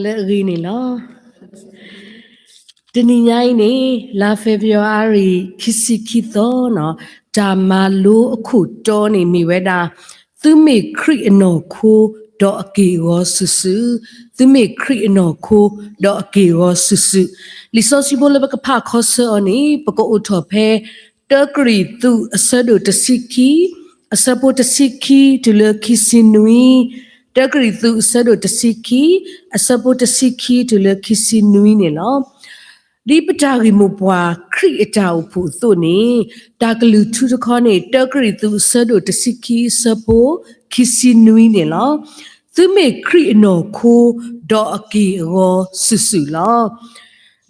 လၢအဂ့ၤန့ၣ်လီၤ. တနံၤညါအံၤန့ၣ် လါ February ခံဆံခံသီန့ၣ်, တၢ်မၤလိအခိၣ်တီန့ၣ် မ့ၢ်ဝဲဒၣ် သုမ့ၢ်ခရံာ်အနီၢ်ခိ ဒီးအက့ၢ်အဂီၤစုာ်စုာ်, သုမ့ၢ်ခရံာ်အနီၢ်ခိ ဒီးအက့ၢ်အဂီၤစုာ်စုာ်. လံာ်စီဆှံဖိလၢပကဖးခီဆၢအီၤန့ၣ် ပကအိးထီၣ်ဖဲ တၢကရံၣ်သူး အဆၢဒိၣ်တဆံခံ, အဆၢဖိတဆံခံ တုၤလၢခံဆံနွံ, တၢကရံၣ်သူး အဆၢဒိၣ်တဆံခံ, အဆၢဖိတဆံခံ တုၤလၢခံဆံနွံန့ၣ်လီၤ. ဒ်ပတၢ်ဂ့ၢ်မိၢ်ပှၢ် ခရံာ်အတၢ်အိၣ်ဖှိၣ်အသိးန့ၣ်, တၢ်ကလုၢ်ထူတခီန့ၣ် တၢကရံၣ်သူး အဆၢဒိၣ်တဆံခံ အဆၢဖိခံဆံနွံန့ၣ်လီၤ. သုမ့ၢ်ခရံာ်အနီၢ်ခိ ဒီးအက့ၢ်အဂီၤစုာ်စုာ်လီၤ.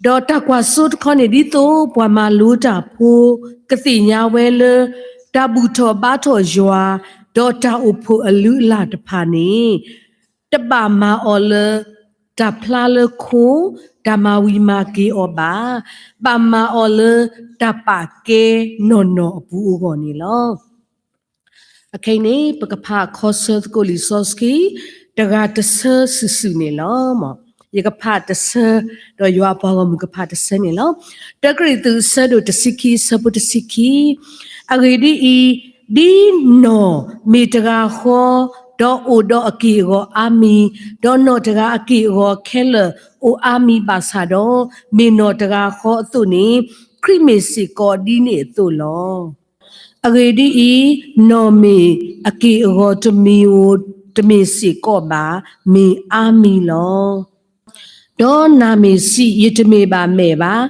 ဒီးတၢ်ကွၢ်စိတခီန့ၣ် ဒ်သိးပှၤမၤလိတၢ်ဖိ ကသ့ၣ်ညါဝဲလၢ တၢ်ဘူၣ်ထီၣ်ဘါထီၣ်ယွၤ ဒီးတၢ်အိၣ်ဖှိၣ်အလုၢ်အလၢ်တဖၣ်န့ၣ် တဘၣ်မၤအီၤလၢ တၢ်ဖျါလၢခိ, တၢ်မၤဝံၤမၤက့ၤအီၤဘၣ်, ဘၣ်မၤအီၤလၢ တၢ်ပာ်ကဲနီၢ်နီၢ်အပူၤအဂီၢ်န့ၣ်လီၤ. အခဲအံၤန့ၣ် ပကဖးခီဆၢသကိးလံာ်စီဆှံ တဂၤတဆၢစုာ်စုာ်န့ၣ်လီၤ. ယကဖးတဆၢ, ဒီးယွၤအပှၤဂီၢ်မုၢ်ကဖးတဆၢန့ၣ်လီၤ. တၢကရံၣ်သူး အဆၢဒိၣ်တဆံခံ အဆၢဖိတဆံခံ, အဂ့ၢ်ဒ်အံၤ, ဒ်နီၢ်မ့ၢ်တဂၤဃီ, ဒီးအိၣ်ဒီးအက့ၢ်အဂီၤအါမံၤ, ဒီးနီၢ်တဂၤအက့ၢ်အဂီၤခဲလၢာ်အိၣ်အါမံၤဘၣ်ဆၣ်ဒီး, မ့ၢ်နီၢ်တဂၤဃီအသိးန့ၣ်, ခရံာ်မ့ၢ်စ့ၢ်ကီးဒ်န့ၣ်အသိးလီၤ. အဂ့ၢ်ဒ်အံၤ, နီၢ်မ့ၢ်အက့ၢ်အဂီၤတမံၤဧိၤတမ့ၢ်စ့ၢ်ကီးဘၣ်, မ့ၢ်အါမံၤလီၤ. ဒီးနၤမ့ၢ်စံး, ယတမ့ၢ်ဘၣ်မဲာ်ဘၣ်,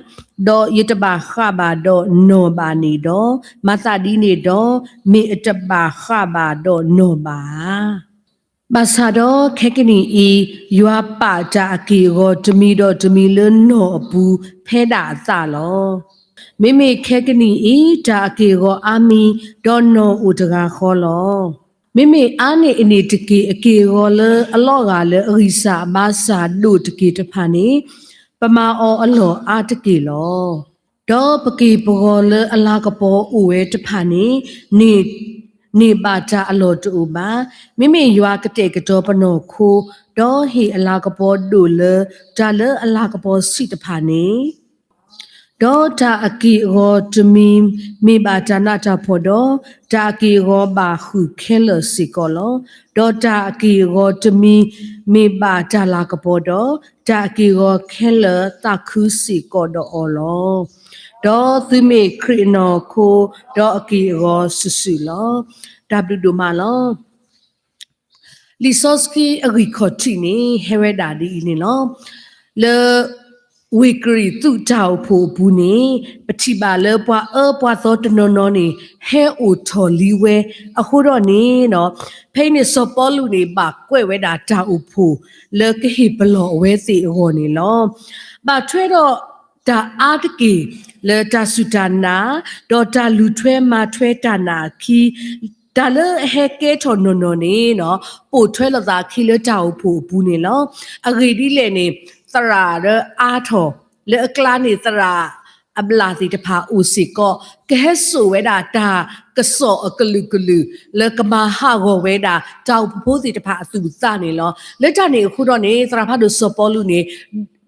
ဒီးယတဘၣ်ဃးဘၣ်ဒီးနီၢ်ဘၣ်န့ၣ်ဒီး, မၤသးဒ်န့ၣ်ဒီး, မ့ၢ်အတဘၣ်ဃးဘၣ်ဒီးနီၢ်ဘၣ်ဧါ. ဘၣ်ဆၣ်ဒီးခဲကနံၣ်အံၤ, ယွၤပာ်တၢ်အက့ၢ်အဂီၤတမံၤဒီးတမံၤလၢနီၢ်အပူၤ ဖဲဒၣ်အသးလီၤ. မ့မ့ၢ်ခဲကနံၣ်အံၤ, တၢ်အက့ၢ်အဂီၤအါမံၤ, ဒီးနီၢ်အိၣ်တဂၤဃီလီၤ. မ့မ့ၢ်အါန့ၢ်အန့ၣ်တက့ၢ် အက့ၢ်အဂီၤလၢအလီၤဂာ်လၢအဂံၢ်စၢ်ဘါစၢ်ဒိၣ်တက့ၢ်တဖၣ်န့ၣ်, ပမၤအီၤအလီၢ်အါတက့ၢ်လီၤ. ဒီးပက့ၢ်ပဂီၤလၢအလၤကပီၤအိၣ်ဝဲတဖၣ်န့ၣ်, န့ၢ်ဘၣ်တၢ်အလီၢ်တအိၣ်ဘၣ်. မ့မ့ၢ်ယွၤကတဲာ်ကတီၤပနီၢ်ခိ, ဒီးဟ့ၣ်အလၤကပီၤဒိၣ်လၢတၢ်လၢအလၤကပီၤဆံးတဖၣ်န့ၣ်, ဒီးတၢ်အက့ၢ်အဂီၤတမံၤမ့ၢ်ဘၣ်တၢ်နးတၢ်ဖှီၣ်ဒီး, တၢ်အက့ၢ်အဂီၤဘၣ်ဃုာ်ခဲလၢာ်စ့ၢ်ကီးလီၤ. ဒီးတၢ်အက့ၢ်အဂီၤတမံၤမ့ၢ်ဘၣ်တၢ်လၤကပီၤဒီး, တၢ်အက့ၢ်အဂီၤခဲလၢာ်သးခုစ့ၢ်ကီးဒီးအီၤလီၤ. ဒီးသုမ့ၢ်ခရံာ်အနီၢ်ခိ, ဒီးအက့ၢ်အဂီၤစုာ်စုာ်လီၤ. တၢ်ဘျုးဒိၣ်မးလီၤ. လံာ်စီဆှံအဂံၢ်ခီၣ်ထံးန့ၣ် ဟဲဝဲဒၣ်ဒ်အံၤန့ၣ်လီၤ. လၢ ဝ့ၢ်ကရံၣ်သူးတၢ်အိၣ်ဖှိၣ်အပူၤန့ၣ်, ပထံၣ်ဘၣ်လၢပှၤအၢပှၤသီတနီၤနီၤန့ၣ် ဟဲအိၣ်ထီၣ်လံဝဲ, အဃိဒီးန့ၣ်, ဖဲအံၤန့ၣ်စီၤပီလူးန့ၣ် ဘၣ်ကွဲးဝဲဒၣ်တၢ်အိၣ်ဖှိၣ်လၢကဟ့ၣ်ပလီၢ်အဝဲသ့ၣ်အဂီၢ်န့ၣ်လီၤ. ဘၣ်ထွဲဒီးတၢ်အါတက့ၢ် လၢတၢ်စူၢ်တၢ်နာ်, ဒီးတၢ်လူၤထွဲမၤထွဲတၢ်နာ်အခံ, တၢ်လၢအဟဲကဲထီၣ်နီၢ်နီၢ်န့ၣ်, ပိာ်ထွဲလိာ်သးအခံလၢတၢ်အိၣ်ဖှိၣ်အပူၤန့ၣ်လီၤ. အဂ့ၢ်ဒ်လဲၣ်န့ၣ်, သရၣ်လၢအါထီၣ်, လၢအကျါန့ၣ်သရၣ်အဘျၣ်သ့ၣ်တဖၣ်အိၣ်စ့ၢ်ကီး, ကဟဲစိာ်ဝဲဒၣ်တၢ်ကစီၣ်အကလုာ်ကလုာ် လၢကမၤဟးဂီၤဝဲဒၣ်တၢ်အိၣ်ဖှိၣ်ဖိသ့ၣ်တဖၣ်အသူၣ်အသးန့ၣ်လီၤ. လၢတၢ်န့ၣ်အဃိဒီးန့ၣ် သရၣ်ဖးဒိၣ်စီၤပီလူးန့ၣ်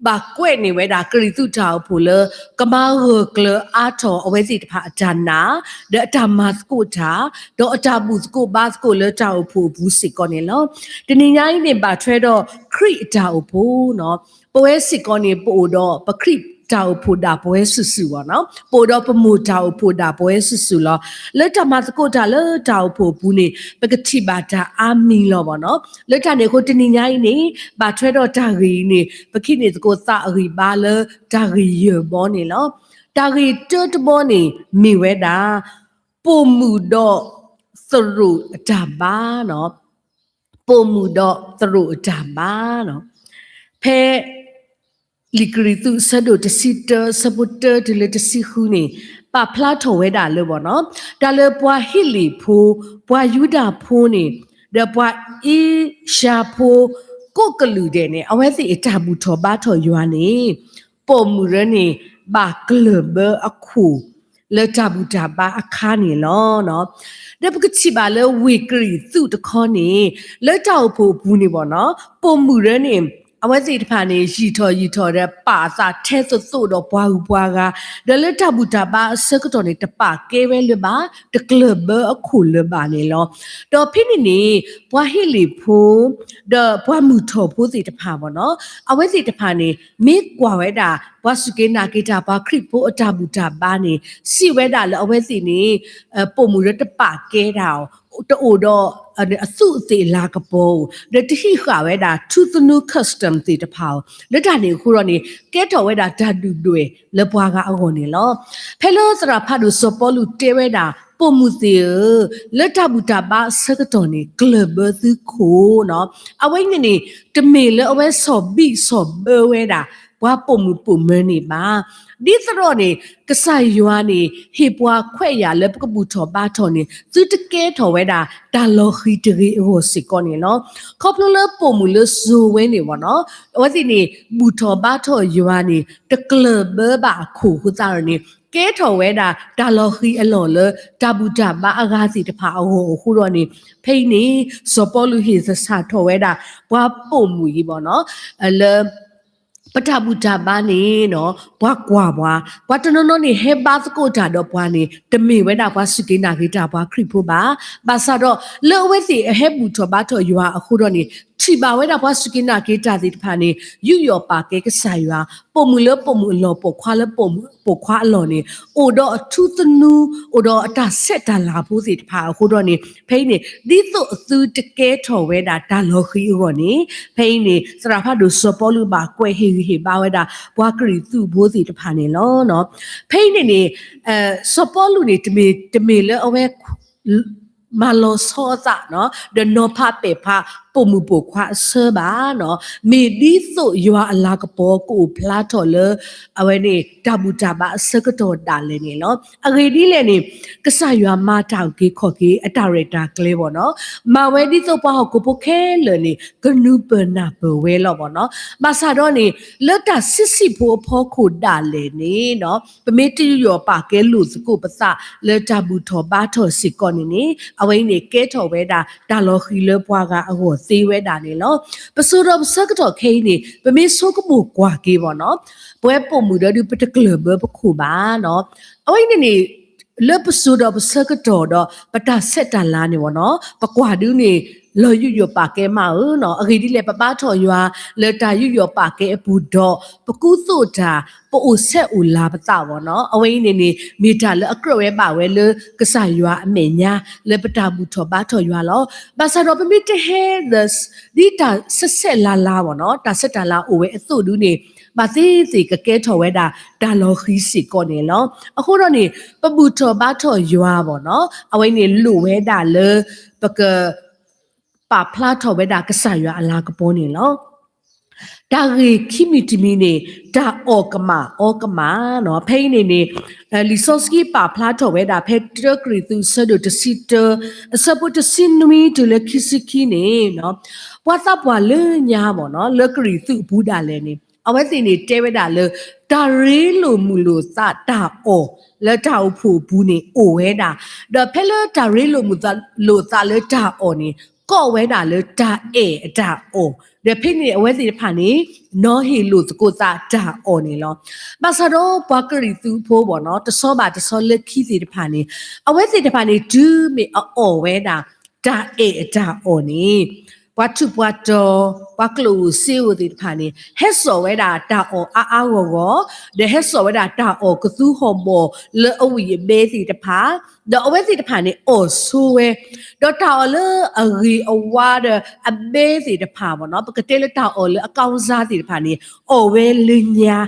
ဘၣ်ကွဲးန့ၢ်ဝဲဒၣ်ကရံၣ်သူးတၢ်အိၣ်ဖှိၣ်လၢ ကမၤဂၢၢ်ကျၢၤအါထီၣ်အဝဲသ့ၣ်တဖၣ်အတၢ်နာ်, ဒီးအတၢ်မၤသကိးတၢ်, ဒီးအတၢ်ဘူၣ်သကိးဘါသကိးလၢတၢ်အိၣ်ဖှိၣ်အပူၤစ့ၢ်ကီးန့ၣ်လီၤ. တနံၤညါအံၤန့ၣ် ဘၣ်ထွဲဒီးခရံာ်အတၢ်အိၣ်ဖှိၣ်န့ၣ်, ပဝဲစ့ၢ်ကီးန့ၣ် ပအိၣ်ဒီးပခရံာ်တၢ်အိၣ်ဖှိၣ်ဒၣ်ပဝဲစုာ်စုာ်ဘၣ်န့ၣ်, ပအိၣ်ဒီးပမိၢ်တၢ်အိၣ်ဖှိၣ်ဒၣ်ပဝဲစုာ်စုာ်လီၤ. လၢတၢ်မၤသကိးတၢ်လၢတၢ်အိၣ်ဖှိၣ်အပူၤန့ၣ် ပကထံၣ်ဘၣ်တၢ်အါမံၤလီၤဘၣ်န့ၣ်. လၢတၢ်န့ၣ်အဃိတနံၤညါအံၤန့ၣ် ဘၣ်ထွဲဒီးတၢ်ဂ့ၢ်အံၤန့ၣ် ပကဟံးန့ၢ်သကိးသးအဂံၢ်ဘါလၢတၢ်ဂ့ၢ်ယဲၢ်ဘီန့ၣ်လီၤ. တၢ်ဂ့ၢ်တၢတဘီန့ၣ် မ့ၢ်ဝဲဒၣ် ပိာ်မုၣ်ဒီးသရိာ်အတၢ်ဘါန့ၣ်, ပိာ်မုၣ်ဒီးသရိာ်အတၢ်ဘါန့ၣ်. ဖဲ လံာ်ကရံၣ်သူး အဆၢဒိၣ်တဆံတၢ အဆၢဖိတၢတုၤလၢတဆံဃုန့ၣ် ပာ်ဖျါထီၣ်ဝဲဒၣ်လၢဘၣ်န့ၣ်, တၢ်လၢပှၤဟ့လ့ၣ်ဖိ, ပှၤယူဒၤဖိန့ၣ်, ဒီးပှၤအ့ၡၢဖိ ကိးကလုာ်ဒဲးန့ၣ် အဝဲသ့ၣ်အတၢ်ဘူၣ်ထီၣ်ဘါထီၣ်ယွၤန့ၣ် ပိာ်မုၣ်ရၢန့ၣ် ဘၣ်ကျၢၢ်ဘၢအခိၣ် လၢတၢ်ဘူၣ်တၢ်ဘါအခါန့ၣ်လီၤ. ဒီးပကထံၣ်ဘၣ်လၢဝ့ၢ်ကရံၣ်သူးတခီန့ၣ် လၢတၢ်အိၣ်ဖှိၣ်အပူၤန့ၣ်ဘၣ်န့ၣ်, ပိာ်မုၣ်ရၢန့ၣ် အဝဲသ့ၣ်တဖၣ်န့ၣ် ယံာ်ထီၣ်ယံာ်ထီၣ်ဒီး ပာ်အသးထဲသိးသိးဒီးပှၤဂုၤပှၤဂၤ, ဒီးလၢတၢ်ဘူၣ်တၢ်ဘါအဆၢကတီၢ်န့ၣ် တပာ်ကဲဝဲလၢၤဘၣ်, တကျၢၢ်ဘၢအခိၣ်လၢၤဘၣ်န့ၣ်လီၤ. ဒီးဖဲန့ၣ်န့ၣ် ပှၤဟ့လ့ၣ်ဖိ ဒီးပှၤမုၢ်ထီၣ်ဖိသ့ၣ်တဖၣ်ဘၣ်နီၤ, အဝဲသ့ၣ်တဖၣ်န့ၣ် မ့ၢ်ကွၢ်ဝဲဒၣ် ပှၤစူၢ်က့ၤနာ်က့ၤတၢ်ပှၤခရံာ်ဖိအတၢ်ဘူၣ်တၢ်ဘါန့ၣ် စံးဝဲဒၣ်လၢအဝဲသ့ၣ်န့ၣ် ပိာ်မုၣ်ဒီးတပာ်ကဲဒၣ်အီၤ, တအိၣ်ဒီး အသူးအသ့ၣ်အလၤကပီၤ, ဒီးတဟံးဃာ်ဝဲဒၣ် ထူသနူ custom သ့ၣ်တဖၣ်အီၤ, လၢတၢ်န့ၣ်အဃိဒီးန့ၣ် ကဲထီၣ်ဝဲဒၣ်တၢ်ဒုၣ်ဒွဲၣ်လၢပှၤဂၤအဂီၢ်န့ၣ်လီၤ. ဖဲလၢသရၣ်ဖးဒိၣ်စီၤပီလူးတဲဝဲဒၣ် ပိာ်မုၣ်သ့ၣ်ဧၢ, လၢတၢ်ဘူၣ်တၢ်ဘါအဆၢကတီၢ်န့ၣ် ကျၢၢ်ဘၢသုခိၣ်နီၤ, အဝဲန့ၣ်န့ၣ် တမ့ၢ်လၢအဝဲဆီၣ်ဘံၣ်ဆီၣ်ဘၢဝဲဒၣ် ပှၤပိာ်မုၣ်ပိာ်မၢၤန့ၣ်ဘၣ်. ဒ်သိးဒီးန့ၣ် ကစၢ်ယွၤန့ၣ် ဟ့ၣ်ပှၤခွဲးယာ်လၢပကဘူၣ်ထီၣ်ဘါထီၣ်န့ၣ် သုတကဲထီၣ်ဝဲဒၣ်တၢ်လီၤဃံၤတဂ့ၤအဂီၢ်စ့ၢ်ကီးန့ၣ်လီၤ. ခီဖျိလၢပိာ်မုၣ်လၢစိၤဝဲန့ၣ်ဘၣ်နီၤ, အဝဲသ့ၣ်န့ၣ် ဘူၣ်ထီၣ်ဘါထီၣ်ယွၤန့ၣ် တကျၢၢ်ဘၢဘၣ်အခိၣ်အဃိသတးဒီးန့ၣ် ကဲထီၣ်ဝဲဒၣ်တၢ်လီၤဃံၤအလီၢ်လၢတၢ်ဘူၣ်တၢ်ဘါအဂၤသ့ၣ်တဖၣ်အဂီၢ်အဃိဒီးန့ၣ် ဖဲအံၤန့ၣ် စီၤပီလူးဟ့ၣ်သဆၣ်ထီၣ်ဝဲဒၣ် ပှၤပိာ်မုၣ်အံၤဘၣ်နီၤ, လၢ ပတၢ်ဘူၣ်တၢ်ဘါန့ၣ်နီၤ ပှၤကွၢ်ပှၤ, ပှၤတနီၤနီၤန့ၣ် ဟဲဘါသကိးတၢ်ဒီးပှၤန့ၣ် တမ့ၢ်ဝဲဒၣ်ပှၤစူၢ်က့ၤနာ်က့ၤတၢ်ပှၤခရံာ်ဖိဘၣ်. ဘၣ်ဆၣ်ဒီး လၢအဝဲသ့ၣ်အဟဲဘူၣ်ထီၣ်ဘါထီၣ်ယွၤအဃိဒီးန့ၣ် ထံၣ်ဘၣ်ဝဲဒၣ်ပှၤစူၢ်က့ၤနာ်က့ၤတၢ်သ့ၣ်တဖၣ်န့ၣ် ယူးယီၣ်ပာ်ကဲကစၢ်ယွၤ, ပိာ်မုၣ်လၢပိာ်မုၣ်အလီၢ် ပိာ်ခွါလၢပိာ်ခွါအလီၢ်န့ၣ် အိၣ်ဒီးအထူသနူ, အိၣ်ဒီးအတၢ်ဆဲးတၢ်လၤဖိသ့ၣ်တဖၣ်အဃိဒီးန့ၣ် ဖဲအံၤန့ၣ် ဒ်သိးအသုတကဲထီၣ်ဝဲဒၣ်တၢ်လီၤဃံၤအဂီၢ်န့ၣ် ဖဲအံၤန့ၣ် သရၣ်ဖးဒိၣ်စီၤပီလူးဘၣ်ကွဲးဟ့ၣ်ဂံၢ်ဟ့ၣ်ဘါဝဲဒၣ် ပှၤကရံၣ်သူးဖိသ့ၣ်တဖၣ်န့ၣ်လီၤ. ဖဲအံၤန့ၣ်န့ၣ် စီၤပီလူးန့ၣ် တမ့ၢ် တမ့ၢ်လၢအဝဲ မၤလီၤဆီအသးနီၤ ဒီးနီၤဖးပဲာ်ဖး ပိာ်မုၣ်ပိာ်ခွါအဆၢဘၣ်နီၤ, မ့ၢ်ဒ်သိးယွၤအလၤကပီၤကအိၣ်ဖျါထီၣ်လၢ အဝဲန့ၣ် တၢ်ဘူၣ်တၢ်ဘါအဆၢကတီၢ်ဒၣ်လဲာ်န့ၣ်လီၤ. အဂ့ၢ်ဒ်လဲၣ်န့ၣ် ကစၢ်ယွၤမၤတၢ်အုၣ်က့ၤခီၣ်က့ၤအတၢ်ရဲၣ်တၢ်ကျဲၤဘၣ်နီၤ, မၤဝဲဒ်သိးပှၤဟီၣ်ခိၣ်ဖိခဲလၢာ်န့ၣ် ကနုာ်ပၢၢ်နၢ်ပၢၢ်ဝဲလီၤဘၣ်နီၤ. ဘၣ်ဆၣ်ဒီးန့ၣ် လၢတၢ်ဆံးဆံးဖိအဖီခိၣ်ဒၣ်လဲာ်န့ၣ်နီၤ ပမ့ၢ်တယူးယီၣ်ပာ်ကဲလိာ်သကိးပသးလၢတၢ်ဘူၣ်ထီၣ်ဘါထီၣ်စ့ၢ်ကီးန့ၣ်န့ၣ် အဝဲအံၤန့ၣ်ကဲထီၣ်ဝဲဒၣ်တၢ်လီၤဃံၤလၢပှၤဂၤအဂီၢ်သ့ဝဲဒၣ်န့ၣ်လီၤ. ပစိၤဒီးပဆၢကတီၢ်ခဲအံၤန့ၣ် ပမ့ၢ်ဆိကမိၣ်ကွၢ်က့ၤဘၣ်နီၤ ပဝဲပိာ်မုၣ်ဒီးဒုးပတကျၢၢ်ဘၢပခိၣ်ဘၣ်နီၤ. အဝဲအံၤန့ၣ်န့ၣ် လၢပစိၤဒီးပဆၢကတီၢ်ဒီး ပတၢ်ဆဲးတၢ်လၤန့ၣ်ဘၣ်နီၤ ပကွၢ်ဒုးန့ၣ် လီၤယူးယီၣ်ပာ်ကဲမးဧၢနီၤ. အဂ့ၢ်ဒ်လဲၣ် ပဘါထီၣ်ယွၤလၢတၢ်ယူးယီၣ်ပာ်ကဲအပူၤဒီး ပကူသိးတၢ် ပအိၣ်ဆဲးအိၣ်လၤပသးဘၣ်နီၤ. အဝဲအံၤန့ၣ်န့ၣ် မ့ၢ်တၢ်လၢအကြၢးဝဲဘၣ်ဝဲလၢကစၢ်ယွၤအမဲာ်ညါ လၢပတၢ်ဘူၣ်ထီၣ်ဘါထီၣ်ယွၤလီၤ. ဘၣ်ဆၣ်ဒီးပမ့ၢ်တဟဲ ဒ်တၢ်ဆဲးဆဲးလၤလၤဘၣ်နီၤ တၢ်ဆဲးတၢ်လၤအိၣ်ဝဲအသိးဒုးန့ၣ် ဘၣ်သ့ၣ်သ့ၣ်ကကဲထီၣ်ဝဲဒၣ်တၢ်လီၤဃံၤစ့ၢ်ကီးန့ၣ်လီၤ. အဃိဒီးန့ၣ် ပဘူၣ်ထီၣ်ဘါထီၣ်ယွၤဘၣ်နီၤ အဝဲန့ၣ်လိၣ်ဝဲဒၣ်လၢ ပက ပာ်ဖျါထီၣ်ဝဲဒၣ်ကစၢ်ယွၤအလၤကပီၤန့ၣ်လီၤ. တၢ်ဂ့ၢ်ခံမံၤတမံၤန့ၣ် တၢ်အီၣ်ကမၣ်အီကမၣ်နီၤ. ဖဲအံၤန့ၣ်န့ၣ် လံာ်စီဆှံပာ်ဖျါထီၣ်ဝဲဒၣ်ဖဲတၢကရံၣ်သူးအဆၢဒိၣ်တဆံတၢ အဆၢဖိတဆံနွံတုၤလၢခံဆံခံန့ၣ် ပှၤသးပှၢ်လၢညါဘၣ်နီၤ လၢကရံၣ်သူးအပူၤဒၣ်လဲာ်န့ၣ် အဝဲသ့ၣ်န့ၣ်တဲဝဲဒၣ်လၢ တၢ်ရ့လိာ်မုာ်လိာ်သးတၢ်အီၣ်လၢတၢ်အိၣ်ဖှိၣ်အပူၤန့ၣ်အိၣ်ဝဲဒၣ်, ဒီးဖဲလၢတၢ်ရ့လိာ်မုာ်လိာ်သးလၢတၢ်အီၣ်န့ၣ် ကိးဝဲဒၣ်လၢတၢ်အဲၣ်အတၢ်အီၣ်, ဒီးဖဲန့ၣ်အဝဲသ့ၣ်တဖၣ်န့ၣ် နီၤဟ့ၣ်လိာ်သကိးသးတၢ်အီၣ်န့ၣ်လီၤ. ဘၣ်ဆၣ်ဒီးပှၤကရံၣ်သူးဖိဘၣ်နီၤ တဆီဘၣ်တဆီလၢခံသ့ၣ်တဖၣ်န့ၣ် အဝဲသ့ၣ်တဖၣ်န့ၣ် တုၤမ့ၢ်အအီၣ်ဝဲဒၣ် တၢ်အဲၣ်အတၢ်အီၣ်န့ၣ် ပှၤထူးပှၤတီၤ ပှၤကျိၣ်ဧိၤစ့ဧိၤသ့ၣ်တဖၣ်န့ၣ် ဟဲစိာ်ဝဲဒၣ်တၢ်အီၣ်အါအါဂီၢ်ဂီၢ်, ဒီးဟဲစိာ်ဝဲဒၣ်တၢ်အီၣ်ကသူဟီၣ်ဘီၣ်လၢအဝံၣ်အဘဲသ့ၣ်တဖၣ်, ဒီးအဝဲသ့ၣ်တဖၣ်န့ၣ်အီၣ်ဆိဝဲ, ဒီးတၢ်အီၣ်လၢအဂ့ၤအဝါဒီးအဘဲသ့ၣ်တဖၣ်ဘၣ်နီၤ ပကတဲလၢတၢ်အီၣ်လၢအကီၢ်စါသ့ၣ်တဖၣ်န့ၣ် အီၣ်ဝဲလၢညါ,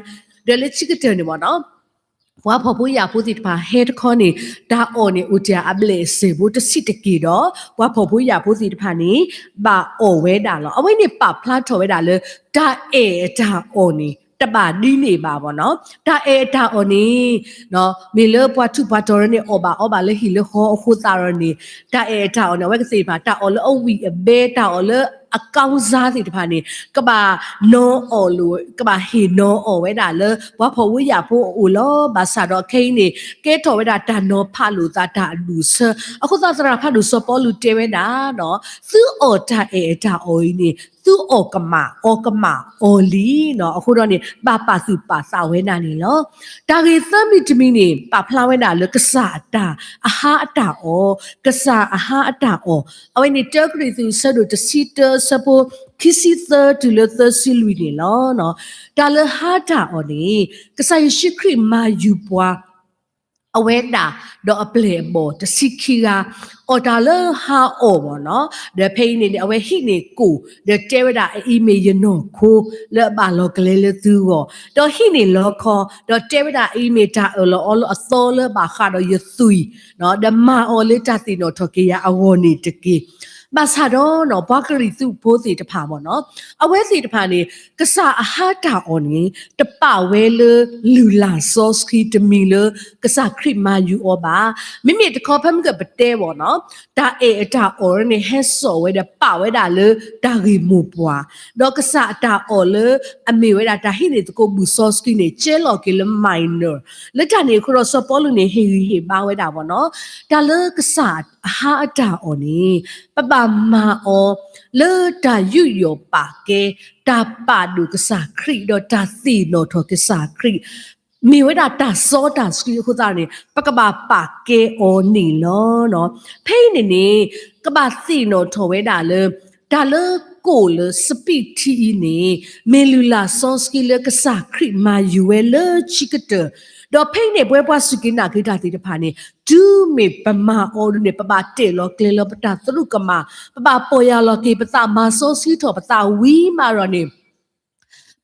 ဒီးလၢခံကတၢၢ်န့ၣ်ဘၣ်နီၤ ပှၤဖှီၣ်ဖိယာ်ဖိသ့ၣ်တဖၣ်ဟဲတခီန့ၣ် တၢ်အီၣ်န့ၣ်အိၣ်တ့ၢ်အဘျဲၣ်အစဲးဖိတဆံးတက့ၢ်ဒီး ပှၤဖှီၣ်ဖိယာ်ဖိသ့ၣ်တဖၣ်န့ၣ် ဘၣ်အီၣ်ဝဲဒၣ်လီၤ. အဝဲန့ၣ်ပာ်ဖျါထီၣ်ဝဲဒၣ်လၢ တၢ်အဲၣ်အတၢ်အီၣ်န့ၣ် တဘၣ်ဒ်န့ၣ်ဘၣ်ဘၣ်နီၤ. တၢ်အဲၣ်အတၢ်အီၣ်န့ၣ် မ့ၢ်လၢပှၤထူးပှၤတီၤန့ၣ် အီၣ်ဘၣ်အီဘၣ်လၢဟံၣ်လၢဃီအဃိသတးဒီးန့ၣ် တၢ်အဲၣ်အတၢ်အီၣ်န့ၣ် အဝဲကသ့ၣ်တဖၣ် တၢ်အီၣ်လၢအဝံၣ်အဘဲ တၢ်အီၣ်လၢ အကောင်းစားသ့ၣ်တဖၣ်န့ၣ် ကဘၣ်နီၤအီၣ်လိာ် ကဘၣ်ဟ့ၣ်နီၤအီၣ်ဝဲဒၣ်လၢ ပှၤဖှီၣ်ဖိယာ်ဖိအအိၣ်လီၤ. ဘၣ်ဆၣ်ဒီးခဲအံၤန့ၣ် ကဲထီၣ်ဝဲဒၣ်တၢ်နီၤဖးလိာ်သးတၢ်အဒူၣ်အဆၢ အဃိသတးသရၣ်ဖးဒိၣ်စီၤပီလူးတဲဝဲဒၣ် သုအီၣ်တၢ်အဲၣ်အတၢ်အီၣ်အံၤန့ၣ် သုအီၣ်ကမၣ်အီကမၣ်အီၤလံနီၤ. အဃိဒီးန့ၣ် ဘၣ်ပာ်သူၣ်ပာ်သးဝဲဒၣ်န့ၣ်လီၤ. တၢ်ဂ့ၢ်သၢမံၤတမံၤန့ၣ် ပာ်ဖျါဝဲဒၣ်လၢကစၢ်အတၢ် အဟါအတၢ်အီၣ်, ကစၢ်အဟါအတၢ်အီၣ်, အဝဲန့ၣ် တၢကရံၣ်သူး အဆၢဒိၣ်တဆံတၢ အဆၢဖိခံဆံသၢတုၤလၢသၢဆံလွံၢ်န့ၣ်လီၤ. တၢ်လၢဟါတၢ်အီၣ်န့ၣ် ကစၢ်ယ့ၣ်ၡူးခရံာ်မၤယူၤပှၤ အဝဲဒၣ် ဒီးအပျဲၢ်အဘီၣ်တဆံခံဂၤ အီၣ်တၢ်လၢဟါအီၣ်ဘၣ်နီၤ. ဒီးဖဲအံၤန့ၣ်န့ၣ် အဝဲဟံးန့ၢ်ကိၣ် ဒီးတဲဝဲဒၣ် အအံၤမ့ၢ်ယနီၢ်ခိ လၢအဘၣ်လီၤကလဲလၢသုဂီၢ်, ဒီးဟံးန့ၢ်လီခီ ဒီးတဲဝဲဒၣ် အအံၤမ့ၢ်တၢ်အၢၣ်လီၤအီလီၤအသီလၢအဘၣ်ဃးဒီးယသွံၣ်, ဒီးမၤအီၤလၢတၢ်သ့ၣ်နီၣ်ထီၣ်က့ၤယၤအဂီၢ်န့ၣ်တက့ၢ်. ဘၣ်ဆၣ်ဒီးနီၤ ပှၤကရံၣ်သူးဖိသ့ၣ်တဖၣ်ဘၣ်နီၤ, အဝဲသ့ၣ်တဖၣ်န့ၣ် ကစၢ်အဟါတၢ်အီၣ်န့ၣ် တပာ်ဝဲလၢလုၢ်လၢ်စီဆှံတမံၤလၢ ကစၢ်ခရံာ်မၤယူၤအီၤဘၣ်. မ့မ့ၢ်တခီဖဲမ့ၢ်ကပတဲဘၣ်နီၤ, တၢ်အဲၣ်အတၢ်အီၣ်န့ၣ် ဟဲစိာ်ဝဲဒီးပာ်ဝဲဒၣ်လၢတၢ်ဂ့ၢ်မိၢ်ပှၢ်, ဒီးကစၢ်အတၢ်အီၣ်လၢအမ့ၢ်ဝဲဒၣ်တၢ်ဟံးန့ၢ်သကိးဘူၣ်စီဆှံန့ၣ် ကဲလီၤက့ၤလၢ minor လၢတၢ်န့ၣ်အဃိဒီး စီၤပီလူးန့ၣ် ဟ့ၣ်ဂံၢ်ဟ့ၣ်ဘါဝဲဒၣ်ဘၣ်နီၤ, တၢ်လၢကစၢ်အဟါအတၢ်အီၣ်န့ၣ် ပဘၣ်မၤအီၤ လၢတၢ်ယူးယီၣ်ပာ်ကဲ တၢ်ပာ်ဒိၣ်ကစၢ်ခရံာ် ဒီးတၢ်သ့ၣ်နီၣ်ထီၣ်ကစၢ်ခရံာ် မ့ၢ်ဝဲဒၣ်တၢ်စီတၢ်ဆှံအဃိသတးန့ၣ် ပကဘၣ်ပာ်ကဲအီၤန့ၣ်လီၤ. ဖဲအံၤန့ၣ်န့ၣ် ကဘၣ်သ့ၣ်နီၣ်ထီၣ်ဝဲဒၣ်လၢ တၢ်လၢကိၣ်လၢစပံးထံအံၤန့ၣ် မ့ၢ်လုၢ်လၢ်စီဆှံလၢကစၢ်ခရံာ်မၤယူၤဝဲလၢခံကတၢၢ်, ဒီးဖဲအံၤန့ၣ် ပဝဲပှၤစူၢ်က့ၤနာ်က့ၤတၢ်သ့ၣ်တဖၣ်န့ၣ် တုၤမ့ၢ်ပမၤအီၤဒ်န့ၣ် ပဘၣ်တဲာ်လီၤကျဲၤလီၤပတၢ်သရူးကမၣ်, ပဘၣ်ပီၢ်ယၢ်လီၤက့ၤပသး မၤစီဆှံထီၣ်ပသးဝံၤမးဒီးန့ၣ်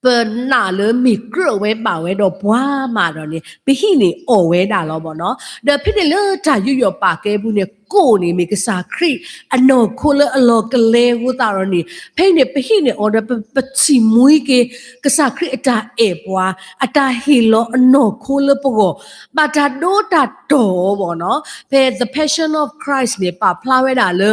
ပနာ်လၢမ့ၢ်ကြၢးဝဲဘၣ်ဝဲဒီးပှၤမးဒီးန့ၣ် ပဟံးန့ၢ်အီၣ်ဝဲဒၣ်လီၤဘၣ်နီၤ. ဒီးဖဲန့ၣ်လၢတၢ်ယူးယီၣ်ပာ်ကဲပူၤန့ၣ် ကိၣ်န့ၣ်မ့ၢ်ကစၢ်ခရံာ်အနီၢ်ခိလၢအလီၤကလဲအဃိသတးဒီးန့ၣ် ဖဲအံၤန့ၣ် ပဟံးန့ၢ်အီၤဒီးပ ပထံၣ်မှံက့ၤ ကစၢ်ခရံာ်အတၢ်အဲၣ်ပှၤ အတၢ်ဟ့ၣ်လီၤအနီၢ်ခိလၢပဂီၢ် ဘၣ်တၢ်ဒိတၢ်တီၢ်အီၤဘၣ်နီၤ. ဖဲ The Passion of Christ န့ၣ် ပာ်ဖျါဝဲဒၣ်လၢ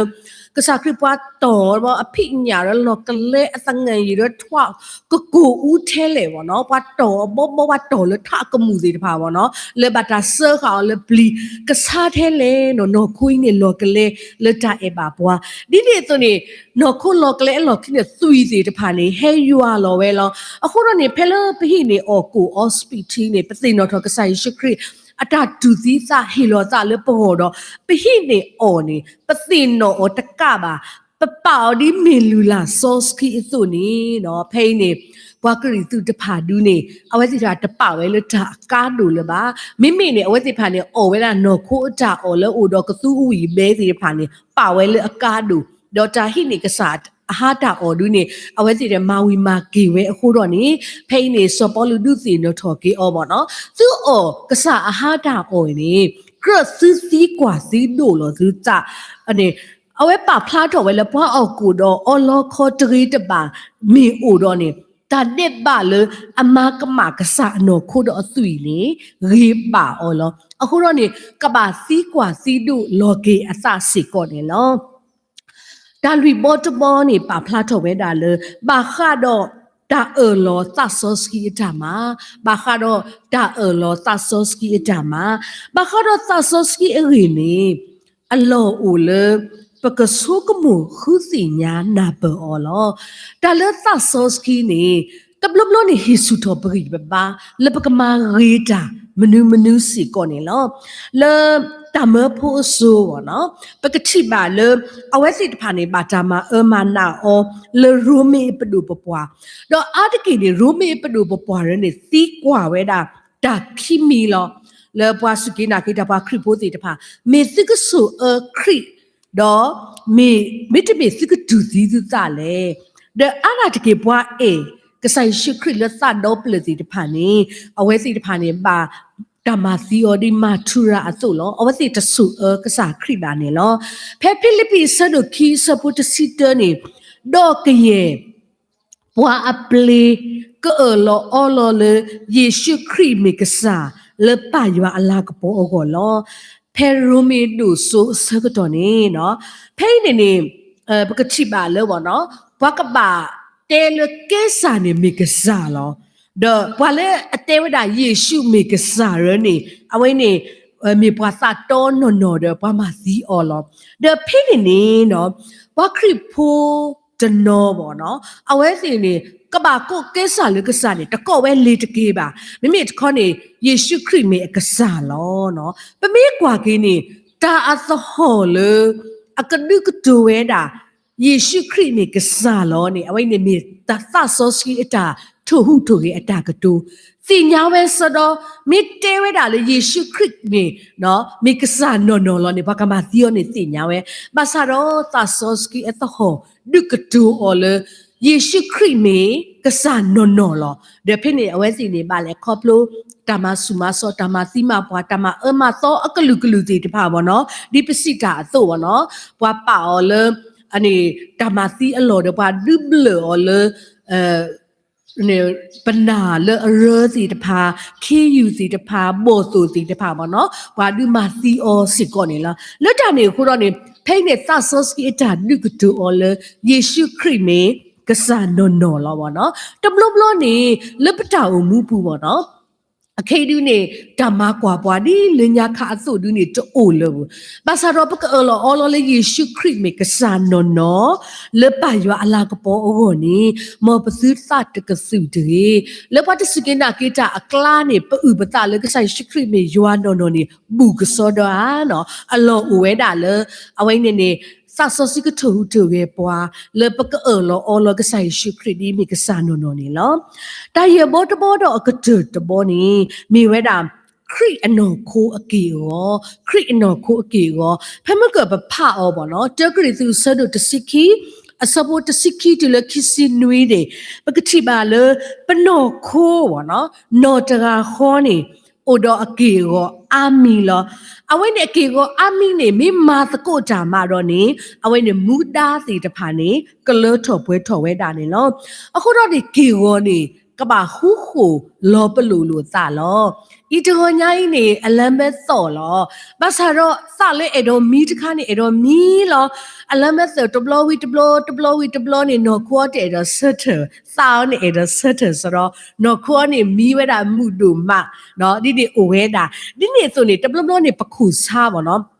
ကစၢ်ခရံာ်ပှၤတီၢ်အီၤအဖံးအညၣ်ဒီးလီၤကလဲအသငၢၣ်ယံာ်ဒီးထွးကကိၢ်အူထဲလဲၣ်ဘၣ်နီၤ. ပှၤတီၢ်အီၤဘီဘီ ပှၤတီၢ်လၢထးကမူၣ်သ့ၣ်တဖၣ်ဘၣ်နီၤ လၢဘၣ်တၢ်စၢဃာ်အီၤလၢပျံၤ ကဆါထဲလဲၣ်နီၤ. နီၢ်ခိအံၤန့ၣ်လီၤကလဲလၢတၢ်အဲၣ်ဘၣ်ပှၤ ဒ်န့ၣ်အသိးန့ၣ် နီၢ်ခိလီၤကလဲအလီၢ်ခံန့ၣ် သွံၣ်သ့ၣ်တဖၣ်န့ၣ် ဟဲယွၤလီၤဝဲလီၤ. အဃိဒီးန့ၣ် ဖဲလၢပဟံးန့ၢ်အီၣ်ကိၣ်အီစပံးထံန့ၣ် ပသ့ၣ်နီၣ်ထီၣ်ကစၢ်ယ့ၣ်ၡူးခရံာ် အတၢ်တူၢ်သံသးဟ့ၣ်လီၤသးလၢပဂီၢ်ဒီး ပဟံးန့ၢ်အီၤန့ၣ် ပသ့ၣ်နီၣ်အီၤတကးဘၣ် ပပာ်အီၤဒ်မ့ၢ်လုၢ်လၢ်စီဆှံအသိးန့ၣ်နီၤ. ဖဲအံၤန့ၣ် ပှၤကရံၣ်သူးတဖၣ်ဒုန့ၣ် အဝဲသ့ၣ်တဖၣ်တပာ်ဝဲလၢတၢ်အကါဒိၣ်လၢၤဘၣ်. မ့မ့ၢ်န့ၣ် အဝဲသ့ၣ်တဖၣ်န့ၣ် အီၣ်ဝဲဒၣ်နီၢ်ခိအတၢ်အီၣ်လၢအိၣ်ဒီးကသူအဝံၣ်ဘဲသ့ၣ်တဖၣ်န့ၣ် ပာ်ဝဲလၢအကါဒိၣ်, ဒီးတၢ်ဟံးန့ၢ်ကစၢ်အဟါတၢ်အီၣ်ဒုန့ၣ် အဝဲသ့ၣ်တဖၣ်မၤဝံၤမၤက့ၤဝဲအဃိဒီးန့ၣ် ဖဲအံၤန့ၣ် စီၤပီလူးဒုးသ့ၣ်နီၣ်ထီၣ်က့ၤအီၤဘၣ်နီၤ. သုအီၣ်ကစၢ်အဟါတၢ်အီၣ်အံၤန့ၣ် ကြၢးသုသံကွၢ်သံဒိၣ်လီၤသုသးန့ၣ် အဝဲပာ်ဖျါထီၣ်ဝဲလၢပှၤအီၣ်ကိၣ်ဒီးအီလီခီတဂ့ၤတဘၣ်မ့ၢ်အိၣ်ဒီးန့ၣ် တၢ်ဒဲးဘးလၢအမၤကမၣ်ကစၢ်အနီၢ်ခိဒီးအသွံၣ်န့ၣ် ဂ့ၤဘၣ်အီၤလီၤ. အဃိဒီးန့ၣ် ကဘၣ်သံကွၢ်သံဒိၣ်လီၤက့ၤအသးစ့ၢ်ကီးန့ၣ်လီၤ. တၢ်လွံၢ်ဘီတဘီန့ၣ် ပာ်ဖျါထီၣ်ဝဲဒၣ်လၢ ဘၣ်ဃးဒီးတၢ်အၢၣ်လီၤသးစီဆှံအတၢ်မၤ, ဘၣ်ဃးဒီးတၢ်အၢၣ်လီၤသးစီဆှံအတၢ်မၤ, ဘၣ်ဃးဒီးသးစီဆှံအဂ့ၢ်န့ၣ် အလီၢ်အိၣ်လၢ ပကဆိကမိၣ်ဃုသ့ၣ်ညါနၢ်ပၢၢ်အီၤလီၤ. တၢ်လၢသးစီဆှံန့ၣ် တဘျီဘျီန့ၣ်ဟ့ၣ်ဆူၣ်ထီၣ်ပဂံၢ်ပဘါ လၢပကမၤဂ့ၤတၢ်မနုၤမနုၤစ့ၢ်ကီးန့ၣ်လီၤ. လၢတၢ်မၢဖိအစိၤဘၣ်နီၤ ပကထံၣ်ဘၣ်လၢ အဝဲသ့ၣ်တဖၣ်န့ၣ် ဘၣ်တၢ်မၤအၢမၤနးအီၤ လၢရိမ့ၤအပဒိၣ်ပပှၢ်, ဒီးအါတက့ၢ်န့ၣ် ရိမ့ၤအပဒိၣ်ပပှၢ်ရၢန့ၣ် သံကွၢ်ဝဲဒၣ် တၢ်ခံမံၤလီၤ. လၢပှၤစူၢ်က့ၤနာ်က့ၤတၢ်ပှၤခရံာ်ဖိသ့ၣ်တဖၣ် မ့ၢ်သုကဆိၣ်အၢခရံာ် ဒီး မ့ၢ် မ့တမ့ၢ်သုကတူၢ်သံသုသးလဲၣ်. ဒီးအါဒၣ်တက့ၢ်ပှၤအဲၣ် ကစၢ်ယ့ၣ်ၡူးခရံာ်လၢသးဒီဖျၢၣ်သ့ၣ်တဖၣ်န့ၣ် အဝဲသ့ၣ်တဖၣ်န့ၣ် ဘၣ်တၢ်မၤသံအီၤဒ်မၤထူရၤအသိးလီၤ. အဝဲသ့ၣ်တဆိၣ်အၢကစၢ်ခရံာ်ဘၣ်န့ၣ်လီၤ. ဖဲဖံလံးပံၤအဆၢဒိၣ်ခံအဆၢဖိတဆံတၢန့ၣ် ဒီးကယဲၢ် ပှၤအပျ့ၤ ကအၢၣ်လီၤအီလီၤလၢ ယ့ၣ်ၡူးခရံာ်မ့ၢ်ကစၢ် လၢပၢ်ယွၤအလၤကပီၤအဂီၢ်လီၤ. ဖဲရိမ့ၤဒိၣ်စိအဆၢကတီၢ်န့ၣ် ဖဲအံၤန့ၣ်န့ၣ် ပကထံၣ်ဘၣ်လၢဘၣ်နီၤ ပှၤကဘၣ်တဲလၢကဲစၢ်န့ၣ်မ့ၢ်ကစၢ်လီၤ. ဒီးပှၤလၢအတဲဝဲဒၣ်ယ့ၣ်ၡူးမ့ၢ်ကစၢ်ရၢန့ၣ် အဝဲန့ၣ် မ့ၢ်ပှၤသးတီနီၢ်နီၢ်ဒီးပှၤမၤသံအီၤလီၤ. ဒီးဖဲန့ၣ်န့ၣ် ပှၤခရံာ်ဖိတနီၤဘၣ်နီၤ အဝဲသ့ၣ်န့ၣ် ကဘၣ်ကိးကဲစၢ်လၢကစၢ်န့ၣ် တကိးဝဲလ့ၤတက့ၢ်ဘၣ်. မ့မ့ၢ်တခီန့ၣ် ယ့ၣ်ၡူးခရံာ်မ့ၢ်အကစၢ်လီၤ. ပမ့ၢ်ကွၢ်က့ၤန့ၣ် တၢ်အသဟီၣ်လၢ အကဒုးကတိၤဝဲဒၣ် ယ့ၣ်ၡူးခရံာ်မ့ၢ်ကစၢ်လီၤန့ၣ် အဝဲန့ၣ်မ့ၢ်တၢ်သးစီဆှံအတၢ်ထိၣ်ဟူးထိၣ်ဂဲၤအတၢ်ကတိၤ သ့ၣ်ညါဝဲစ့ၢ်ဒီး မ့ၢ်တဲဝဲဒၣ်လၢယ့ၣ်ၡူးခရံာ်န့ၣ် မ့ၢ်ကစၢ်နီၢ်နီၢ်လီၤန့ၣ် ပှၤကမၤသံအီၤန့ၣ်သ့ၣ်ညါဝဲ ဘၣ်ဆၣ်ဒီးသးစီဆှံအသဟီၣ်ဒုးကတိၤအီၤလၢ ယ့ၣ်ၡူးခရံာ်မ့ၢ်ကစၢ်နီၢ်နီၢ်လီၤ. ဒီးဖဲန့ၣ်အဝဲသ့ၣ်န့ၣ် ဘၣ်လဲၤခီဖျိ တၢ်မၤဆူၣ်မၤစိး တၢ်မၤသံမၤပှၢ် တၢ်မၤအၢမၤသီအကလုာ်ကလုာ်သ့ၣ်တဖၣ်ဘၣ်နီၤ ဒ်ပစံးတၢ်အသိးဘၣ်နီၤ ပှၤပာ်အီၤလၢ တၢ်မၤသံအလီၢ်ဒီး ပှၤဒုးဘျၢၣ်အီၤလၢ ပနၢ်လၢအရၢသ့ၣ်တဖၣ် ခ့ယုၢ်သ့ၣ်တဖၣ် ဘီၣ်သိၣ်သ့ၣ်တဖၣ်ဘၣ်နီၤ ပှၤဒုးမၤသံအီၤစ့ၢ်ကီးန့ၣ်လီၤ. လၢတၢ်န့ၣ်အဃိဒီးန့ၣ် ဖဲအံၤန့ၣ် သးစီဆှံအတၢ်ဒုးကတိၤအီၤလၢ ယ့ၣ်ၡူးခရံာ်မ့ၢ်ကစၢ်နီၢ်နီၢ်လီၤဘၣ်နီၤ တဘျီဘျီန့ၣ် လၢပတၢ်အိၣ်မူပူၤဘၣ်နီၤ အခဲအံၤဒုးန့ၣ် တၢ်မၤကွၢ်ပှၤဒ်လၢညါခါအသိးဒုးန့ၣ် တအိၣ်လၢၤဘၣ်. ဘၣ်ဆၣ်ဒီးပကအၢၣ်လီၤအီလီၤလၢယ့ၣ်ၡူးခရံာ်မ့ၢ်ကစၢ်နီၢ်နီၢ် လၢပၢ်ယွၤအလၤကပီၤအဂီၢ်န့ၣ် မ်ပသုသးတကသုၣ်တဂ့ၤ. လၢပှၤတစူၢ်က့ၤနာ်က့ၤတၢ်အကျါန့ၣ် ပအုၣ်ပသးလၢကစၢ်ယ့ၣ်ၡူးခရံာ်မ့ၢ်ယွၤနီၢ်နီၢ်န့ၣ် ဘူးကစီဒီဧါနီၤ အလီၢ်အိၣ်ဝဲဒၣ်လၢ အဝဲန့ၣ်န့ၣ် သးစီဆှံကထိၣ်ဟူးထိၣ်ဂဲၤပှၤ လၢပကအၢၣ်လီၤအီလီၤကစၢ်ယ့ၣ်ၡူးခရံာ်ဒ်မ့ၢ်ကစၢ်နီၢ်နီၢ်န့ၣ်လီၤ. တၢ်ယဲၢ်ဘီတဘီဒီးအကတၢၢ်တဘီန့ၣ် မ့ၢ်ဝဲဒၣ် ခရံာ်အနီၢ်ခိအက့ၢ်အဂီၤ, ခရံာ်အနီၢ်ခိအက့ၢ်အဂီၤ, ဖဲမုၢ်ကၢၢ်ပဖးအီၤဘၣ်နီၤ, တၢကရံၣ်သူးအဆၢဒိၣ်တဆံခံ, အဆၢဖိတဆံခံတုၤလၢခံဆံနွံန့ၣ်, ပကထံၣ်ဘၣ်လၢ ပနီၢ်ခိဘၣ်နီၤ, နီၢ်တဂၤဃီန့ၣ် အိၣ်ဒီးအက့ၢ်အဂီၤအါမံၤလီၤ. အဝဲန့ၣ်အက့ၢ်အဂီၤအါမံၤန့ၣ် မ့ၢ်မၤသကိးတၢ်မးဒီးန့ၣ်, အဝဲန့ၣ်မူဒါသ့ၣ်တဖၣ်န့ၣ် ကလၢထီၣ်ပှဲၤထီၣ်ဝဲဒၣ်န့ၣ်လီၤ. အဃိဒီးန့ၣ် က့ၢ်ဂီၤန့ၣ် ကဘၣ်ဃူဃီၣ်လီၤပလိာ်လိာ်သးလီၤ. အံၤတဂီၤညါအံၤန့ၣ် အလါမဲသီၣ်လီၤ. ဘၣ်ဆၣ်ဒီးသးလၢအဲၣ်ဒိးမံတခါန့ၣ် အဲၣ်ဒိးမံလီၤ. အလါမဲသီၣ်တဘျီဝံၤတဘျီ တဘျီဝံၤတဘျီန့ၣ် နီၢ်ခိအီၤတအဲၣ်ဒိးဆၢထၢၣ်, သးအီၤန့ၣ်အဲၣ်ဒိးဆၢထၢၣ်စ့ၢ်ဒီး နီၢ်ခိအီၤန့ၣ်မံဝဲဒၣ်မုာ်ဒိၣ်မး, ဒ်န့ၣ်အိၣ်ဝဲဒၣ်. ဒ်န့ၣ်အသိးန့ၣ် တဘျီဘျီန့ၣ် ပခိၣ်ဆါဘၣ်နီၤ.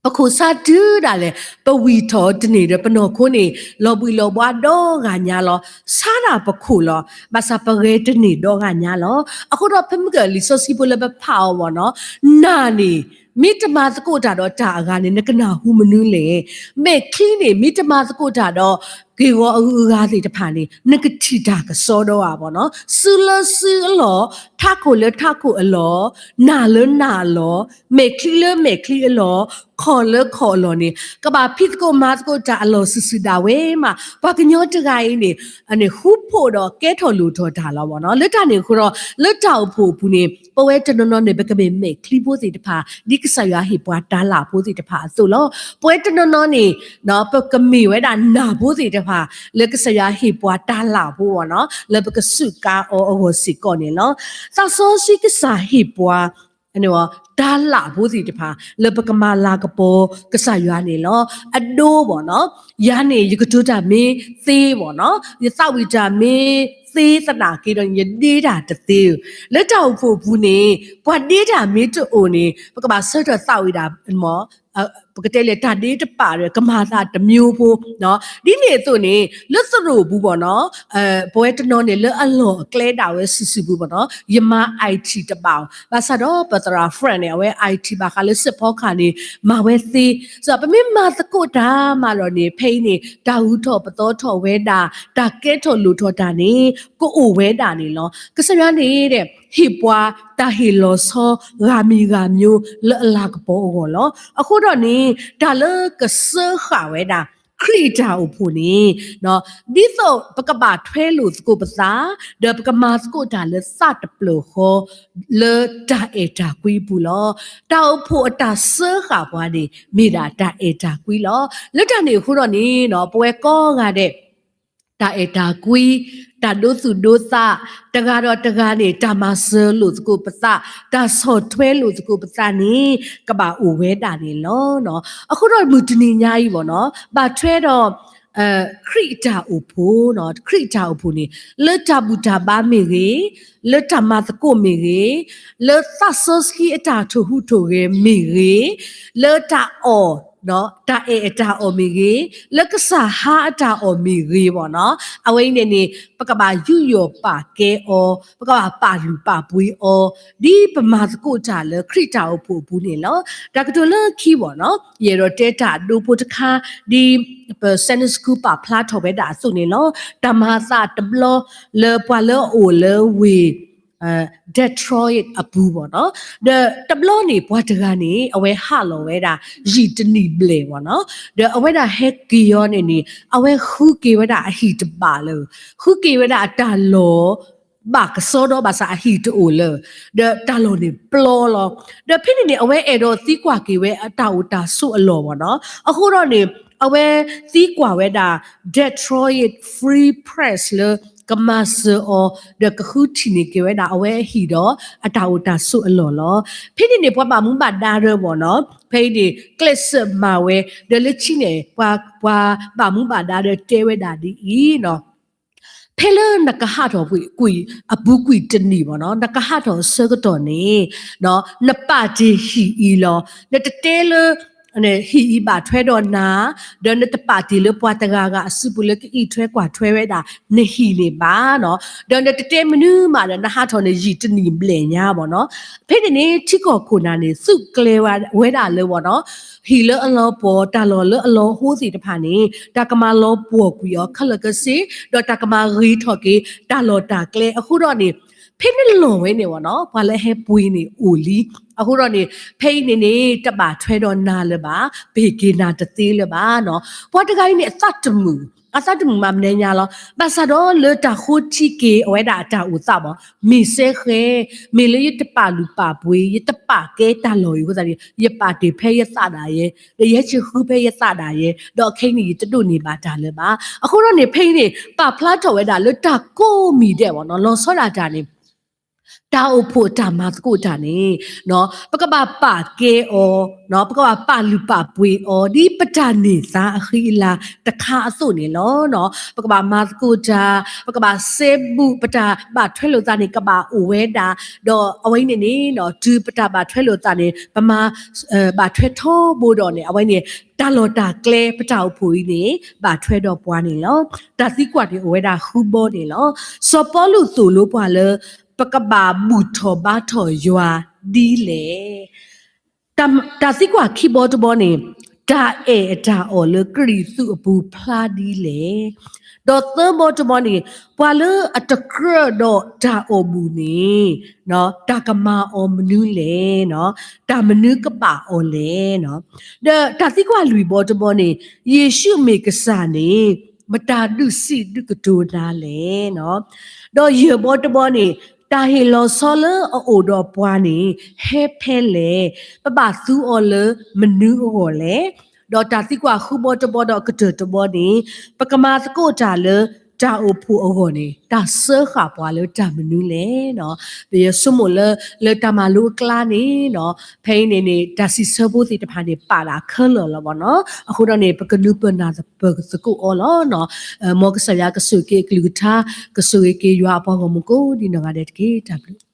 ပခိၣ်ဆါတုၤဒၣ်လဲာ် ပဝံၢ်ထီၣ်တန့ၢ်ဒီး ပနီၢ်ခိန့ၣ် လီၤဘှံးလီၤဘှါဒီဂၤညါလီၤ. ဆါဒၣ်ပခိၣ်လီၤ. ဘၣ်ဆၣ်ပဂဲၤတန့ၢ်ဒီဂၤညါလီၤ. အဃိဒီးဖဲမုၢ်ကၢၢ်လံာ်စီဆှံဖိလၢပဖးအီၤဘၣ်နီၤ, နၢ်န့ၣ် မ့ၢ်တမၤသကိးတၢ်ဒီးတၢ်အဂၤန့ၣ် နကနၢ်ဟူမနုၤလဲၣ်. မဲာ်ချံန့ၣ် မ့ၢ်တမၤသကိးတၢ်ဒီး က့ၢ်ဂီၤအဂုၤအဂၤသ့ၣ်တဖၣ်န့ၣ် နကထံၣ်တၢ်ကစီဒီဧါဘၣ်နီၤ. စုလၢစုအလီၢ်, ထးခိၣ်လၢထးခိၣ်အလီၢ်, နၢ်လၢနၢ်အလီၢ်, မဲာ်ချံလၢမဲာ်ချံအလီၢ်, ခီၣ်လၢခီၣ်အလီၢ်န့ၣ် ကဘၣ်ဖံးသကိးမၤသကိးတၢ်အလီၢ်စုာ်စုာ်ဒၣ်ဝဲမး. ပှၤကညီတဂၤအံၤန့ၣ် ဃူဖိးဒီးကဲထီၣ်လိၣ်ထီၣ်တၢ်လီၤဘၣ်နီၤ. လၢတၢ်န့ၣ်အဃိဒီး လၢတၢ်အိၣ်ဖှိၣ်အပူၤန့ၣ် ပဝဲတနီၤနီၤန့ၣ် ပကမ့ၢ်မဲာ်ချံဖိသ့ၣ်တဖၣ် ဒ်ကစၢ်ယွၤဟ့ၣ်ပှၤတၢ်လၢ်ဖိသ့ၣ်တဖၣ်အသိးလီၤ. ပဝဲတနီၤနီၤန့ၣ် ပကမ့ၢ်ဝဲဒၣ်နၢ်ဖိသ့ၣ်တဖၣ် လၢကစၢ်ယွၤဟ့ၣ်ပှၤတၢ်လၢ်ဖိဘၣ်နီၤ လၢပကစူးကါအီၤအဂီၢ်စ့ၢ်ကီးန့ၣ်လီၤ. သးစီဆှံကစၢ်ဟ့ၣ်ပှၤ တၢ်လၢ်ဖိသ့ၣ်တဖၣ် လၢပကမၤလၤကပီၤကစၢ်ယွၤန့ၣ်လီၤ. အဒိဘၣ်နီၤ, ယၤန့ၣ် ယကတိၤတၢ်မ့ၢ်သ့ဘၣ်နီၤ, ယသးဝံၣ်တၢ်မ့ၢ်သ့သနာ်က့ဒီး ယဒ့တၢ်တသ့ဧၢ. လၢတၢ်အိၣ်ဖှိၣ်အပူၤန့ၣ် ပှၤဒ့တၢ်မ့ၢ်တအိၣ်န့ၣ် ပကဘၣ်ဆၢထၢၣ်သးဝံၣ်ဒၣ် ပကတဲလဲၣ် တၢ်ဒ့တပာ်ဒီး ကမၤသးတမျိုးဖိ, ဒ်န့ၣ်အသိးန့ၣ် လၢသရိာ်ပူၤဘၣ်နီၤ, ပဝဲတနီၤန့ၣ် လၢအလီၢ်အကျဲဒၣ်ဝဲစုာ်စုာ်ပူၤဘၣ်နီၤ, ယမၤ IT တဘၣ်အီၤ, ဘၣ်ဆၣ်ဒီးပသရၣ် Frank န့ၣ် အဝဲ IT ဘၣ်ဃးလၢစဲးဖီကဟၣ်န့ၣ် မၤဝဲသ့, ပမ့ၢ်မၤသကိးတၢ်မးဒီးန့ၣ် ဖဲအံၤန့ၣ် တၢ်ဂုၤထီၣ်ပသီထီၣ်ဝဲဒၣ်, တၢ်ကဲထီၣ်လိၣ်ထီၣ်တၢ်န့ၣ် ကအိၣ်ဝဲဒၣ်န့ၣ်လီၤ. ကစၢ်ယွၤန့ၣ် ဟ့ၣ်ပှၤတၢ်ဟ့ၣ်လီၤဆီ ဂၤမံၤဂၤမျိုး လၢအလၤကပီၤအဂီၢ်လီၤ. အဃိဒီးန့ၣ် တၢ်လၢကစၢဃာ်ဝဲဒၣ် ခရံာ်အတၢ်အိၣ်ဖှိၣ်န့ၣ် ဒ်သိးပကဘၣ်ထွဲလိာ်သကိးပသး, ဒီးပကမၤသကိးတၢ်လၢသးတဖျၢၣ်ဃီ လၢတၢ်အဲၣ်တၢ်ကွံအပူၤလီၤ. တၢ်အိၣ်ဖှိၣ်အတၢ်စၢဃာ်ပှၤန့ၣ် မ့ၢ်ဒၣ်တၢ်အဲၣ်တၢ်ကွံလီၤ. လၢတၢ်န့ၣ်အဃိဒီးန့ၣ် ပဝဲကိးဂၤဒဲး တၢ်အဲၣ်တၢ်ကွံ, တၢ်ဒိသူၣ်ဒိသး, တဂၤဒီးတဂၤန့ၣ် တၢ်မၤစၢၤလိာ်သကိးပသး, တၢ်ဆီၣ်ထွဲလိာ်သကိးပသးန့ၣ် ကဘၣ်အိၣ်ဝဲဒၣ်န့ၣ်လီၤ. အဃိဒီးမုၢ်တနံၤညါအံၤဘၣ်နီၤ, ဘၣ်ထွဲဒီး ခရံာ်အတၢ်အိၣ်ဖှိၣ်, ခရံာ်အတၢ်အိၣ်ဖှိၣ်န့ၣ် လၢတၢ်ဘူၣ်တၢ်ဘါမ့ၢ်ဂ့ၤ, လၢတၢ်မၤသကိးမ့ၢ်ဂ့ၤ, လၢသးစီဆှံအတၢ်ထိၣ်ဟူးထိၣ်ဂဲၤမ့ၢ်ဂ့ၤ, လၢတၢ်အီၣ်, တၢ်အဲၣ်အတၢ်အီၣ်မ့ၢ်ဂ့ၤ, လၢကစၢ်ဟါအတၢ်အီၣ်မ့ၢ်ဂ့ၤဘၣ်နီၤ, အဝဲအံၤန့ၣ်န့ၣ် ပကဘၣ်ယူးယီၣ်ပာ်ကဲအီၤ, ပကဘၣ်ပာ်လုၢ်ပာ်ပှ့ၤအီၤ, ဒ်ပမၤသကိးတၢ်လၢခရံာ်တၢ်အိၣ်ဖှိၣ်အပူၤန့ၣ်လီၤ. တၢ်ကတိၤလၢခံဘၣ်နီၤ, ယအဲၣ်ဒိးတဲတၢ်အဒိဖိတခါ, ဒ်ပ Sunday School ပာ်ဖျါထီၣ်ဝဲဒၣ်အသိးန့ၣ်လီၤ. တၢ်မၤအသးတဘျီလၢပှၤလၢအအိၣ်လၢဝ့ၢ် Detroit အပူၤဘၣ်နီၤ, ဒီးတဘျီန့ၣ် ပှၤတဂၤန့ၣ် အဝဲဟးလီၤဝဲဒၣ် ယံာ်တနံၣ်ဘျဲၣ်ဘၣ်နီၤ, ဒီးအဝဲဒၣ်ဟဲက့ၤအီၤန့ၣ်န့ၣ် အဝဲဃုက့ၤဝဲဒၣ်အဟံၣ်တဘၣ်လၢၤ, ဃုက့ၤဝဲဒၣ်အတၢ်လီၢ် ဘၣ်ကစီဒီဘၣ်ဆၣ်အဟံၣ်တအိၣ်လၢၤ, ဒီးတၢ်လီၢ်န့ၣ်ပျီလီၤ. ဒီးဖဲန့ၣ်န့ၣ် အဝဲအဲၣ်ဒိးသံကွၢ်က့ၤဝဲအတၢ်အိၣ်တၢ်ဆိးအလီၢ်ဘၣ်နီၤ, အဃိဒီးန့ၣ် အဝဲသံကွၢ်ဝဲဒၣ် Detroit Free Press လၢကမၤစၢၤအီၤ ဒီးကဃုထံၣ်န့ၢ်က့ၤဝဲဒၣ်အဝဲအဟံၣ်ဒီးအတၢ်အိၣ်တၢ်ဆိးအလီၢ်လီၤ. ဖဲန့ၣ်န့ၣ် ပှၤဘၣ်မူဘၣ်ဒါဒၢဘၣ်နီၤ, ဖဲအံၤန့ၣ် ကျဲးစၢးမၤဝဲ, ဒီးလၢခံန့ၣ် ပှၤ, ပှၤဘၣ်မူဘၣ်ဒါဒၢတဲဝဲဒၣ်ဒ်အံၤနီၤ, ဖဲလၢနကဟးထီၣ်ကွံာ်အပူၤကွံာ်တနံၣ်ဘၣ်နီၤ, နကဟးထီၣ်အဆၢကတီၢ်န့ၣ် နပာ်တ့ၢ်ဟံၣ်အံၤလီၤ. နတတဲလၢ ဟံၣ်အံၤဘၣ်ထွဲဒီးနၤ, ဒီးနတပာ်တ့ၢ်လၢပှၤတဂၤဂၤအစုပူၤလၢကအံးထွဲကွၢ်ထွဲဝဲဒၣ်နဟံၣ်န့ၣ်ဘၣ်နီၤ, ဒီးနတတဲမနုၤမးဒီး နဟးထီၣ်န့ၣ်ယံာ်တနံၣ်ဘျဲၣ်ညါဘၣ်နီၤ. ဖဲန့ၣ်န့ၣ် ထံကီၢ်ခိၣ်နၢ်န့ၣ် သုးကျဲၤဝဲဒၣ်လၢဘၣ်နီၤ, ဟံၣ်လၢအလီၤပှီၢ် တၢ်လီၢ်လၢအလီၤဟိသ့ၣ်တဖၣ်န့ၣ် တၢ်ကမၤလီၤပှီၢ်ကွံာ်အီၤခဲလၢာ်ခဲဆ့, ဒီးတၢ်ကမၤဂ့ၤထီၣ်က့ၤတၢ်လီၢ်တၢ်ကျဲအဃိဒီးန့ၣ် ဖဲနလီၢ်ဝဲန့ၣ်ဘၣ်နီၤ, ပှၤလၢအဟဲပှ့ၤန့ၣ်အိၣ်လံ. အဃိဒီးန့ၣ် ဖဲအံၤန့ၣ်န့ၣ် တဘၣ်ထွဲဒီးနၤလၢၤဘၣ်, ပဟ့ၣ်က့ၤနၤတသ့လၢၤဘၣ်နီၤ. ပှၤတဂၤအံၤန့ၣ် အသးတမုာ်, အသးတမုာ်မးမဲာ်ညါလီၤ. ဘၣ်ဆၣ်ဒီးလၢတၢ်ဃိထံက့ၤအဝဲဒၣ်အတၢ်အိၣ်သးဘၣ်, မ့ၢ်စဲဃဲ, မ့ၢ်လၢယတပာ်လုၢ်ပာ်ပှ့ၤ, ယတပာ်ကဲတၢ်လီၢ်အံၤအဃိသတးန့ၣ် ယပာ်တ့ၢ်ဖဲယသးဒၣ်ယဲ, ဒီးယဟဲဆံဃုဖဲယသးဒၣ်ယဲ, ဒီးခဲအံၤန့ၣ် ယတဒိးန့ၢ်ဘၣ်တၢ်လၢၤဘၣ်. အဃိဒီးန့ၣ် ဖဲအံၤန့ၣ် ပာ်ဖျါထီၣ်ဝဲဒၣ်လၢတၢ်ကိးမံၤဒဲးဘၣ်နီၤ, လီၤဆီဒၣ်တၢ်န့ၣ် တၢ်အိၣ်ဖှိၣ်အတၢ်မၤသကိးတၢ်န့ၣ် ပကဘၣ်ပာ်ကဲအီၤ, ပကဘၣ်ပာ်လုၢ်ပာ်ပှ့ၤအီၤ ဒ်ပတၢ်န့ၢ်သါအဃံအလၤတခါအသိးန့ၣ်လီၤ. ပကဘၣ်မၤသကိးတၢ်, ပကဘၣ်စဲဘူး, ပတၢ်ဘၣ်ထွဲလိာ်သးန့ၣ် ကဘၣ်အိၣ်ဝဲဒၣ်, ဒီးအဝဲအံၤန့ၣ်န့ၣ် တုၤပတၢ်ဘၣ်ထွဲလိာ်သးန့ၣ် ပမၤ ဘၣ်ထွဲထီဘိဒီးန့ၣ် အဝဲန့ၣ် တၢ်လီၢ်တၢ်ကျဲပတၢ်အိၣ်ဖှိၣ်အံၤန့ၣ် ဘၣ်ထွဲဒီးပှၤန့ၣ်လီၤ. တၢ်သံကွၢ်န့ၣ်အိၣ်ဝဲဒၣ်ဃုဘီန့ၣ်လီၤ. စီၤပီလူးသိၣ်လိပှၤလၢ ပကဘၣ်ဘူၣ်ထီၣ်ဘါထီၣ်ယွၤဒ်လဲၣ်. တၢ်သံကွၢ်ခံဘီတဘီန့ၣ် တၢ်အဲၣ်အတၢ်အီၣ်လၢကရံၣ်သူးအပူၤဖျါဒ်လဲၣ်. ဒီးသၢဘီတဘီန့ၣ် ပှၤလၢအတကြၢးဒီးတၢ်အီၣ်ဘူၣ်န့ၣ် တၢ်ကမၤအီၤမနုၤလဲၣ်, တၢ်မနုၤကဘၣ်အီၤလဲၣ်. ဒီးတၢ်သံကွၢ်လွံၢ်ဘီတဘီန့ၣ် ယ့ၣ်ၡူးမ့ၢ်ကစၢ်န့ၣ် မတၤဒုးစံးဒုးကတိၤနၤလဲၣ်. ဒီးယဲၢ်ဘီတဘီန့ၣ် တၢ်ဟ့ၣ်လီၤဆီလၢအအိၣ်ဒီးပှၤန့ၣ် ဟဲဖဲလဲၣ်, ပဘၣ်သူအီၤလၢမနုၤအဂီၢ်လဲၣ်. ဒီးတၢ်သံကွၢ်ဃုဘီတဘီဒီးကတၢၢ်တဘီန့ၣ် ပကမၤသကိးတၢ်လၢတၢ်အိၣ်ဖှိၣ်အဂီၢ်န့ၣ် တၢ်စၢဃာ်ပှၤလၢတၢ်မနုၤလဲၣ်. ပယဆိကမိၣ်လၢ လၢတၢ်မၤလိအကျါန့ၣ် ဖဲအံၤန့ၣ်န့ၣ် တၢ်စံးဆၢဖိသ့ၣ်တဖၣ်န့ၣ် ပာ်ဒၣ်ခဲလၢာ်လီၤဘၣ်နီၤ. အဃိဒီးန့ၣ် ပကနုာ်ပၢၢ်နၢ်ပၢၢ်သကိးအီၤလီၤ. မ်ကစၢ်ယွၤကဆိၣ်ဂ့ၤက့ၤအကလုၢ်ကထါ, ကဆိၣ်ဂ့ၤက့ၤယွၤအပှၤဂီၢ်မုၢ်ကိးဒ်နီၢ်ဂၤဒဲးတက့ၢ်. တၢ်ဘျုး